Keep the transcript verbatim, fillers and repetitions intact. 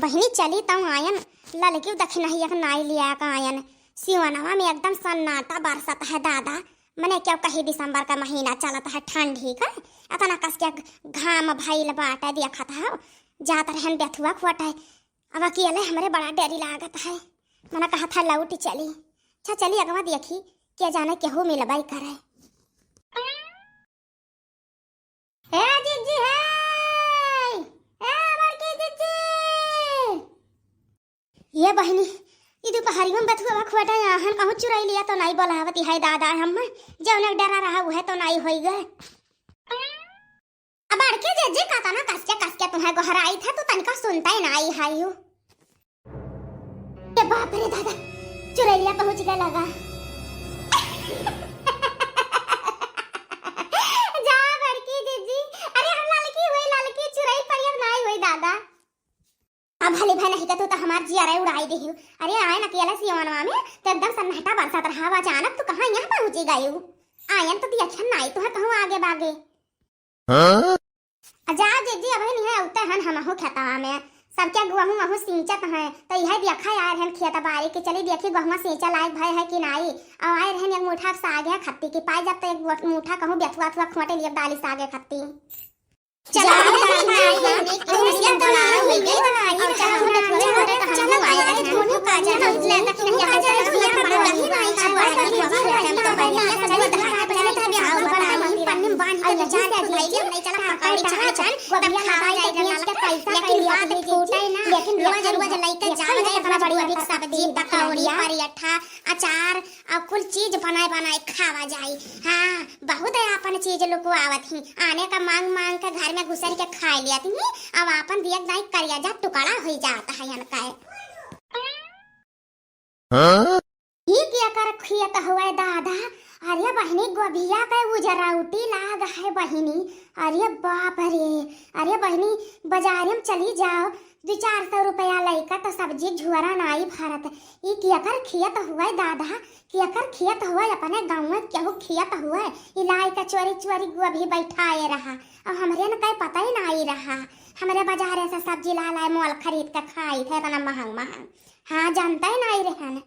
बहिनी चली तउ आयन, ललकी दखिनहिया क नाई लिया क आयन। सिवनवा में एकदम सन्नाटा बरसत है दादा, मने क्यों कही दिसंबर का महीना चलत है ठंडी का, अतना कस के घाम भइल बाटे देखत है, जात रहन बेथुआ खोटे। अब अकेले हमरे बड़ा डरी लागत है, मना कहत है लौट चली। अच्छा चली अगवा देखी, के जाने केहू मिलबई करे। ए जिज्जी हे, ए बड़की जिज्जी। ये बहिनी, ई दुपहरियो में बथुआ खोटे आहन, कहूँ चुरैलिया तो नाई बोलावती है दादा, हम जौन एक डरा रहा उहे तो नाई होई गए। अब बड़की जिज्जी का तना कस के कस के तुम्हें गोहराई था, तू तनिका सुनता ही नाई है यू। ए बाप रे दादा, चुरैलिया पहुँच गया लगा। जा बड़की जिज्जी, अरे हम ललकी हुई, ललकी चुरैल परियत नाई हुई दादा। अब भले भाई नहीं का तू तो हमार जियरा उड़ाई देहु। अरे आयन अकेला सिवनवा में तो एकदम सन्नाटा बरसत रहा, अचानक तू कहाँ यहाँ पहुँची गयू? आयन तो दिया नाई तुहर कहूँ आगे बागे। हाँ? आ जा जिज्जी, अबही निहे अउते हन हमहू खेतवा में। सबके गहूँ वहूँ सींचत हैं, तो इहे देखा आए रहन खेत बारी के, चली देखी गहुआ सींचा लायक भय है कि नाई। और आए रहन एक मुठा साग है खत्ती की, पाई जब तो एक मुठा कहूँ बेथुआ थुआ खोटे लिए डाली सागे खत्ती। चला, लेकिन रोज रोज लइके जाओ, जाए, बड़ी बड़ी सब्जी, पकौड़ी, पराठा, अचार, और कुल चीज बनाए बनाए खावा जाई। हाँ, बहुत है आपन चीज लुकवावत ही, आने का मांग मांग के घर में घुसर के खाए लियत ही। अब आपन दियत दाई करिया जा टुकड़ा होई जात है इनका। हाँ? ई केकर खेत हुए दादा? अरे बहिनी, गोभिया के उजरौटी लाग है बहिनी। अरे बाप रे, अरे बहिनी, बाजारे में चली जाओ, दो चार सौ रुपया लइका तो सब्जी झुअरा नाई भरत। ई केकर खेत हुए दादा? केकर खेत हुए? अपने गाँव में केहू खेत हुए? ई लाई के चोरी चोरी गोभी बैठाए रहा, और हमरे न कई पता ही नाई रहा। हमरे बाजारे से सब्जी ला लाए, मोल खरीद के खाई थे इतना महंग महंग। हाँ, जानता ही नाई रहन।